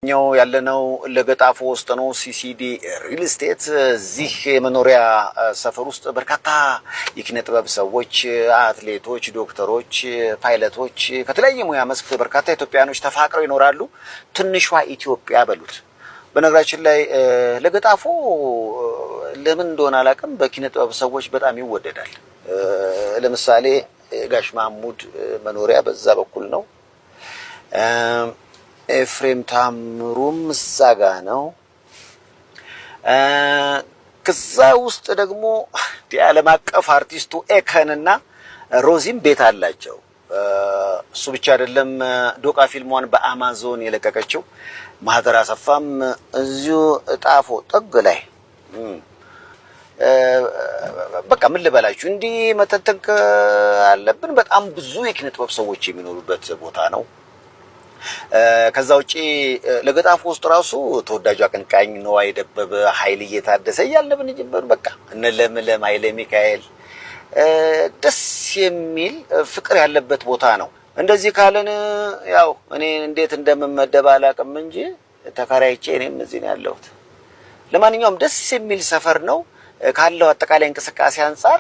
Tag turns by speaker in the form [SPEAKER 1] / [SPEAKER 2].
[SPEAKER 1] ኛው ያለነው ለገጣፎ ውስጥ ነው። ሲሲዲ ሪል ስቴት እዚህ የመኖሪያ ሰፈር ውስጥ በርካታ የኪነ ጥበብ ሰዎች፣ አትሌቶች፣ ዶክተሮች፣ ፓይለቶች ከተለያየ ሙያ መስክ በርካታ ኢትዮጵያኖች ተፋቅረው ይኖራሉ። ትንሿ ኢትዮጵያ በሉት። በነገራችን ላይ ለገጣፎ ለምን እንደሆነ አላውቅም፣ በኪነ ጥበብ ሰዎች በጣም ይወደዳል። ለምሳሌ ጋሽ ማሙድ መኖሪያ በዛ በኩል ነው። ኤፍሬም ታምሩም እዛ ጋ ነው። ከዛ ውስጥ ደግሞ የዓለም አቀፍ አርቲስቱ ኤከን እና ሮዚም ቤት አላቸው። እሱ ብቻ አይደለም፣ ዶቃ ፊልሟን በአማዞን የለቀቀችው ማህደር አሰፋም እዚሁ ጣፎ ጥግ ላይ። በቃ ምን ልበላችሁ፣ እንዲህ መተንተን አለብን። በጣም ብዙ የኪነ ጥበብ ሰዎች የሚኖሩበት ቦታ ነው። ከዛ ውጪ ለገጣፎ ውስጥ ራሱ ተወዳጁ አቀንቃኝ ነዋይ ደበበ፣ ኃይልዬ ታደሰ እያልን ብንጀምር በቃ እነ ለምለም ኃይለ ሚካኤል ደስ የሚል ፍቅር ያለበት ቦታ ነው። እንደዚህ ካልን ያው እኔ እንዴት እንደምመደብ አላውቅም እንጂ ተከራይቼ እኔም እዚህ ነው ያለሁት። ለማንኛውም ደስ የሚል ሰፈር ነው ካለው አጠቃላይ እንቅስቃሴ አንጻር።